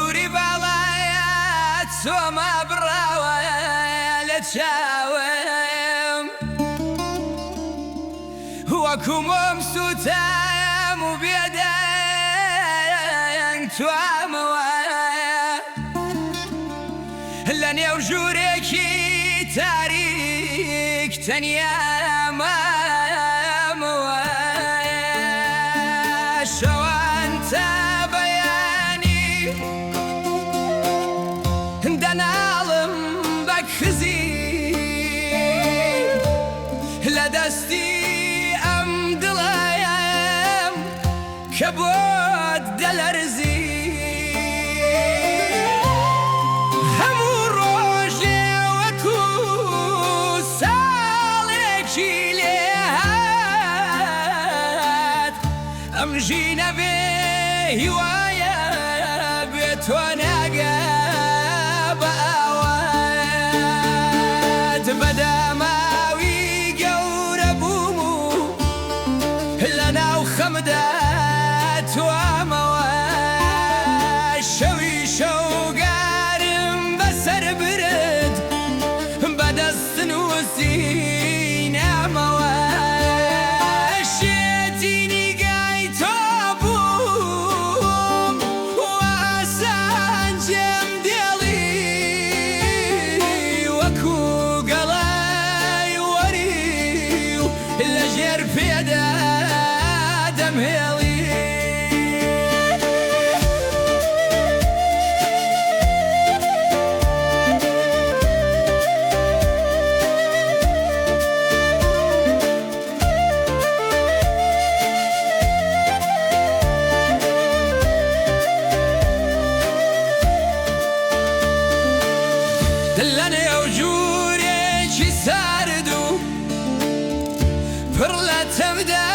سووری باڵایە چۆمە بڕاوە لە چاوم، وەکو مۆم سووتام و بێدەنگ توامەوە لە نێو ژوورێکی تاریک تەنیا مامەوە. شەوان تا بەیانی دەناڵم بە کزی لە دەستی ئەم دڵەیەم کە بۆت دەلەرزی. هەموو ڕۆژێ وەکو ساڵێکی لێهات، ئەم ژینە بێ هیوایە بێ تۆ ناگا بە ئاوات. بەداماوی گەورە بووم و لەناو خەمدا توامەوە، شەوی شەوگارم بەسەر برد بەدەست نووسینامەوە. شێتی نیگای تۆ بووم و ئاسان جێم دێڵی، وەکو گەڵای وەری و لەژێر پێدا دەمهێڵی. لەنێو ژوورێکی سارد و پڕ لە تەمدا